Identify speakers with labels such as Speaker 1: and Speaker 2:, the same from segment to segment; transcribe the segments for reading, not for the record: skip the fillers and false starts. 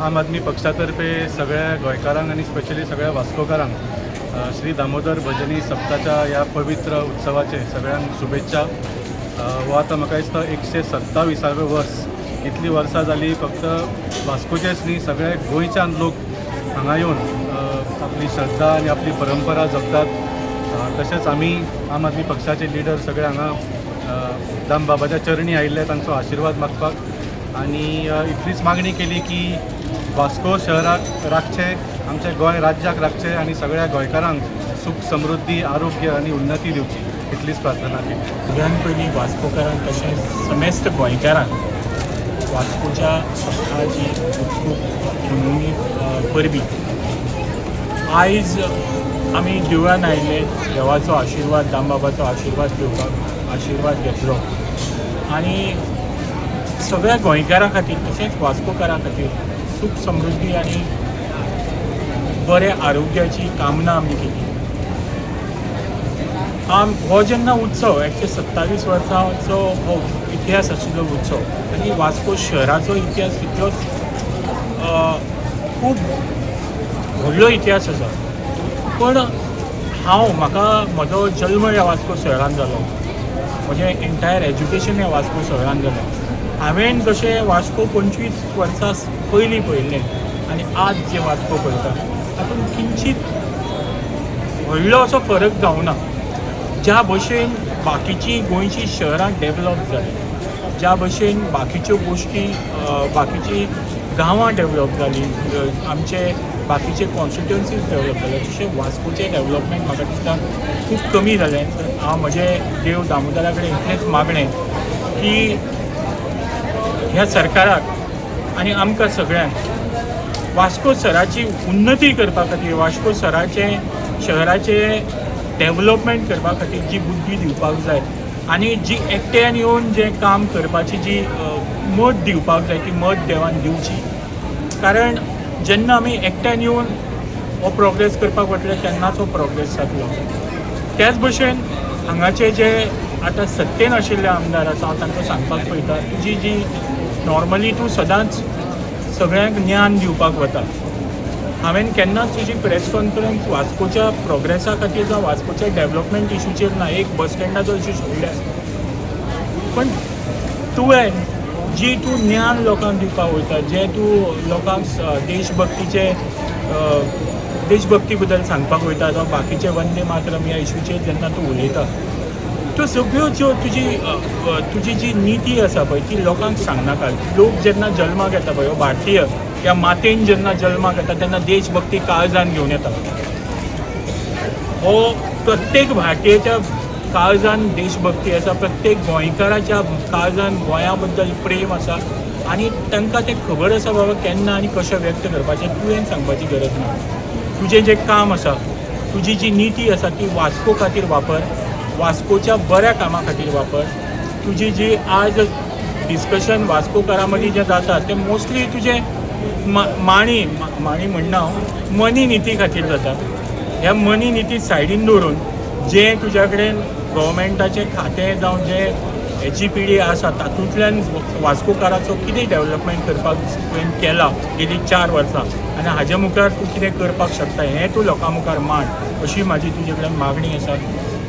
Speaker 1: आम आदमी पक्षा तर्फे सगळ्या गोंयकारांक आनी स्पेशली सगळ्या वास्कोकारांक श्री दामोदर भजनी सप्ताच्या ह्या पवित्र उत्सवाचे सगळ्यांक शुभेच्छा. हो आतां म्हाका दिसता 127वें वर्स. इतलीं वर्सां जालीं, फक्त वास्कोचेच न्ही, सगळे गोंयच्यान लोक हांगा येवन आपली श्रद्धा आनी आपली परंपरा जपतात. तशेंच आमी आम आदमी पक्षाचे लिडर सगळे हांगा दामबाबाच्या चरणी आयिल्ले तांचो आशिर्वाद मागपाक आनी इतलीच मागणी केली की वास्को शहराक राखचें, आमच्या गोंय राज्याक राखचें आनी सगळ्या गोंयकारांक सुख, समृद्धी, आरोग्य आनी उन्नती दिवची, इतलीच प्रार्थना केली.
Speaker 2: सगळ्यात पयलीं वास्कोकारांक तशेंच समेस्त गोंयकारांक वास्कोच्या सप्ताची खूब खूब हुनहुनीत परबीं. आयज आमी देवळान आयिल्ले देवाचो आशिर्वाद, दामबाबाचो आशिर्वाद घेवपाक, आशिर्वाद घेतलो आनी सगळ्या गोंयकारां खातीर तशेंच वास्कोकारां खातीर सुख, समृद्धी आनी बऱ्या आरोग्याची कामना आमी केली. हो जेन्ना उत्सव, 127 वर्सांचो हो इतिहास आशिल्लो उत्सव आनी वास्को शहराचो इतिहास तितलोच खूब व्हडलो इतिहास आसा. पूण म्हाका म्हजो जल्म ह्या वास्को शहरान जालो, म्हजें एंटायर एज्युकेशन ह्या वास्को शहरान जालें. हांवें जशें वास्को 25 वर्सां पयलीं पळयल्लें आनी आज जें वास्को पळयता, तातूंत किंचीत व्हडलो असो फरक जावना. ज्या भशेन बाकीची गोंयची शहरां डेवलप जालीं, ज्या भशेन बाकीच्यो गोश्टी, बाकीची गांवां डेवलप जालीं, आमचे बाकीचे कॉन्स्टिट्युएन्सीज डेवलप जाले, तशें वास्कोचें डेवलपमेंट म्हाका दिसता खूब कमी जालें. तर हांव म्हजें देव दामोदरा कडेन इतलेंच मागणें की ह्या सरकाराक आनी आमकां सगळ्यांक वास्को शहराची उन्नती करपा खातीर, वास्को शहराचें डेवलपमेंट करपा खातीर जी बुद्धी दिवपाक जाय आनी जी एकट्यान येवन जें काम करपाची जी मत दिवपाक जाय, ती मत देवान दिवची. कारण जेन्ना आमी एकट्यान येवन हो प्रोग्रेस करपाक वतले, तेन्नाच हो प्रोग्रेस जातलो. त्याच भशेन हांगाचे जे आतां सत्तेन आशिल्ले आमदार आसा, हांव तांकां सांगपाक पळयता, तुजी जी नॉर्मली तूं सदांच सगळ्यांक ज्ञान दिवपाक वता, हांवें केन्नाच तुजी प्रेस कॉन्फरन्स वास्कोच्या प्रोग्रेसा खातीर जावं वास्कोच्या डेवलपमेंट इशूचेर ना, एक बस स्टँडाचो इशू सोडल्यार. पण तुवें जी तूं ज्ञान लोकांक दिवपाक वयता, जें तूं लोकांक देशभक्ती बद्दल सांगपाक वयता जावं बाकीचे वंदे मातरम ह्या इशूचेर जेन्ना तूं उलयता, त्यो सगळ्यो ज्यो तुजी अ, अ, तुजी जी निती आसा पळय, ती लोकांक सांगनाका. लोक जेन्ना जल्माक येता पळय, हो भारतीय ह्या मातेन जेन्ना जल्माक येता, तेन्ना देशभक्ती काळजान घेवन येता. हो प्रत्येक भारतीयाच्या काळजान देशभक्ती आसा, प्रत्येक गोंयकाराच्या काळजान गोंया बद्दल प्रेम आसा आनी तांकां तें खबर आसा बाबा केन्ना आनी कशें व्यक्त करपाचें. तुवें सांगपाची गरज ना. तुजें जें काम आसा, तुजी जी निती आसा, ती वास्को खातीर वापर, वास्कोच्या बऱ्या कामा खातीर वापर. तुजी जी आज डिस्कशन वास्कोकारां मदीं जें जाता, तें मोस्टली तुजें माणी माणी म्हणना हांव, मनी निती खातीर जाता. ह्या मनी निती सायडीन दवरून जें तुज्या कडेन गव्हर्मेंटाचें खातें जावं जें एचजीपीडी आसा, तातूंतल्यान वास्कोकाराचो कितें डेवलपमेंट करपाक तुवें केलां गेलीं 4 वर्सां आनी हाजे मुखार तूं कितें करपाक शकता, हें तूं लोकां मुखार मांड, अशी म्हाजी तुजे कडेन मागणी आसा.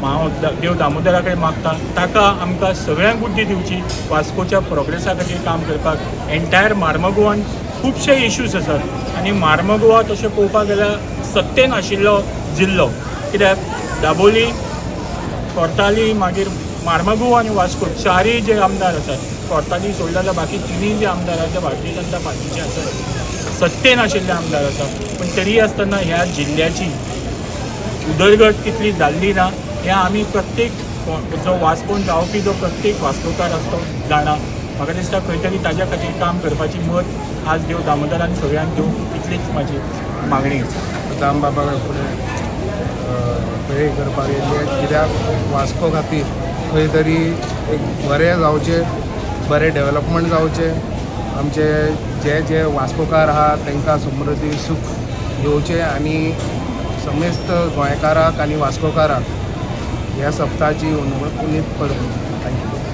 Speaker 2: हांव देव दामोदरा कडेन मागता, ताका आमकां सगळ्यांक बुद्धी दिवची वास्कोच्या प्रोग्रेसा खातीर काम करपाक. एंटायर मार्मगोवान खुबशे इश्यूज आसात आनी मार्मगोवा तशें पळोवपाक गेल्यार सत्तेन आशिल्लो जिल्लो, कित्याक दाबोली, कोर्ताली, मागीर मार्मागोवा आनी वास्को, चारय जे आमदार आसात, कोर्ताली सोडले जाल्यार बाकी तिनूय जे आमदार आसात ते भारतीय जनता पार्टीचे आसात, सत्तेन आशिल्ले आमदार आसा. पूण तरी आसतना ह्या जिल्ल्याची उदरगत तितली जाल्ली ना, हें आमी प्रत्येक जो वास्कोन रावपी जो प्रत्येक वास्कोकार आसा तो जाणा. म्हाका दिसता खंय तरी ताज्या खातीर काम करपाची मत आज देव दामोदरान सगळ्यांक दिवं, इतलीच म्हाजी मागणी आसा.
Speaker 3: दामबाबा फुडें प्रे करपाक येयल्ले, कित्याक वास्को खातीर खंय तरी एक बरें जावचें, बरें डेवलपमेंट जावचें, आमचे जे जे वास्कोकार आहा तांकां समृद्धी, सूख येवचें आनी समेस्त गोंयकाराक आनी वास्कोकाराक ह्या सप्ताची उन्नीत परबी.